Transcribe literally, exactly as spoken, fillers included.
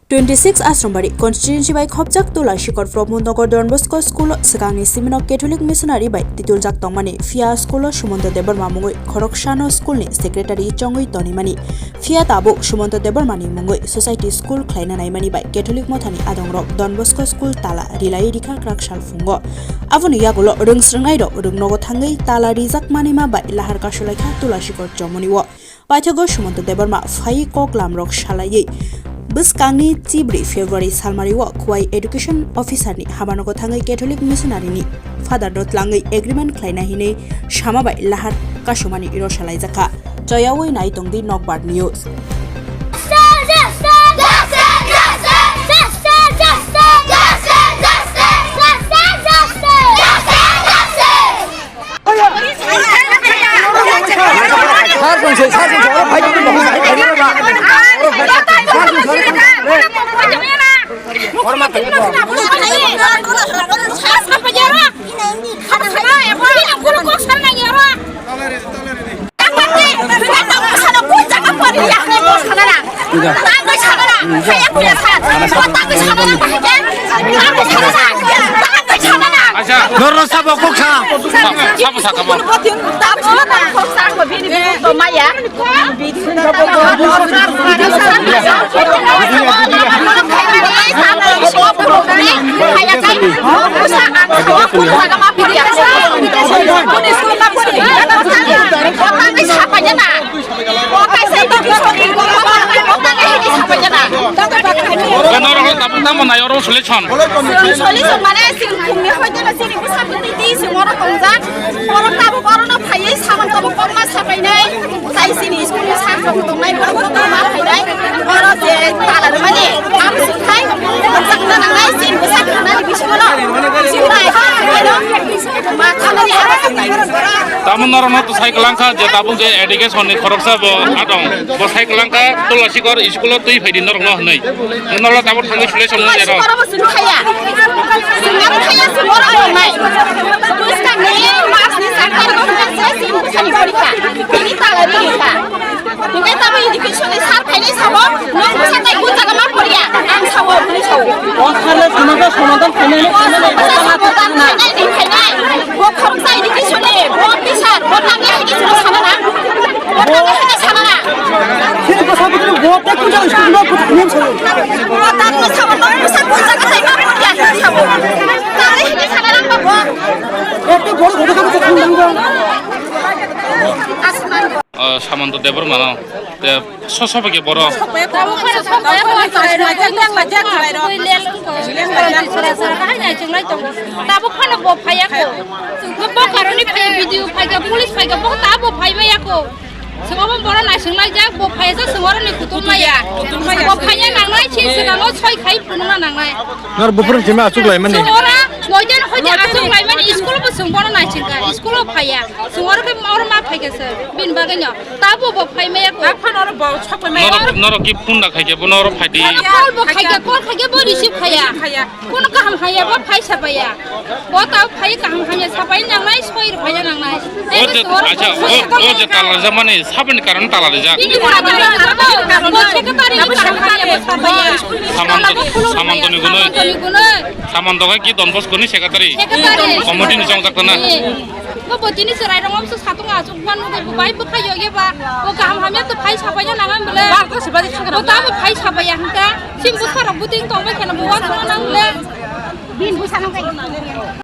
Twenty six Asrambari constituency bai khopjak Tulashikor Pramod Nagar Don Bosco School o swkangni simino Catholic missionary bai tituljak tongmani, phiya school o Sumanta Debbarma mungwi khoroksano school ni secretary chongwi tonimani, phiya tabuk Sumanta Debbarma ni mungwi society school khlaina naimani bai Catholic mothani adongrok Don Bosco School tala rilai rikha kwrak salphungo. Aboni yagulo rwngsrwngnairok rwngnogo thangwi tala rijak manima bai lahar kasulaikha Tulashikor chomoni o. Paithago Sumanta Debbarma phaiwi kok lamrok salaiwi bwskangni chibri February salmario Khowai Education Officer ni habanogo thangwi Catholic Missionary ni Father no tlangwi agreement khlaina hinwi sama bai lahar kasumani iro salaijakha. Choyawi nai tongdi Nokbar News. Norok sabo kok sa. Sabo sa kamo. Norok tamo nai oro solution. Solution mane sing khumni hoite na sini busa bini di sing oro tongjak. Oro tabuk oro no phaiwi samung tabuk kokma sapainai. Sai sini school ni sak tabuk tongnai borok tabuk ma phainai. Oro je tala rwmani aro sing khai tongjak na nangnai sini busa khana ni bisingo no. Sing khai ha khai no. Ma khana ni aro sing khai. Tamo norok no to sai kwlangkha je tabuk je education ni khoroksa bo adong. Bo sai kwlangkha Tulashikor school o twi phaidi norok no hwnwi. Norok tabuk thangwi solution no jero. Oro bo sini khaya. Sini aro khaya sini oro bo nai. Buskang ni mas ni sakta ni buskang se sini buskang ni porikha. Ini tala ni kha. Ini tamo education ni sar khaini sabo. Nong buskang tai kun jaga ma poria. Ang sabo ni sabo. Oskarle samata samata khaini. Samata khaini khaini. Bo khoroksa education ni. Bo teacher. Bo tangya education sana na. Bo tangya education sana na. Sini bwsa bwtwi bo tei kun jaga school no bwtwi khlem sabo. Bo tangya sama no bwsa kun jaga hai ma poria sabo. Tangya education sana na bo. Ekta boro boro kama se khum dang dang. Asman. Ah, Samanta Debbarma no. Te so so bage boro. Tabuk phano bo phaiya ko. Bo karoni phai video phai ga, police phai ga, bo ta bo phai maya ko. Sabo boro naising lai jak, bo phai sa sabo ni kutung maya. Bo phaiya nangnai, si sabo soi khai phunung nangnai. Nor bufurun sima achuk lai mani. Sabo ra, noiden hoide achuk lai mani, school bo sung boro naising ka, school phaiya. Sung oro ke oro ma phai ke se, bin bagwi no. Tabo bo phai maya ko. Aphano oro bo sok phai maya. Norok, norok ki phone da khai ke bo norok phai di. Oro call bo khai ke, call khai ke bo receive khaya. Khaya. Kono kaham haya bo phai sa baya. Bo ta phai kaham haya sa bai nang nai, soi phai nang nai. O je, acha, o, o je tala jamani sabani karon tala ja. Bini karon, karon, karon, bo secretary kaham haya bo sa baya. Samanta, Samanta ni gunoi. Samanta ni gunoi. Samanta kai ki Don Bosco ni secretary. Secretary. Committee ni jong jak na. Bo botini chwrai rok mokso satung achuk ban nugo bo bai bwkha yo ye ba. Bo kaham hamya to phai sapai ya nangan bole. Bo ta bo phai sapai ya hwnkha. Sing bwsa rok bwtwi tong bai kheno bo wan tong nang bole. Bin bwsa nang bai.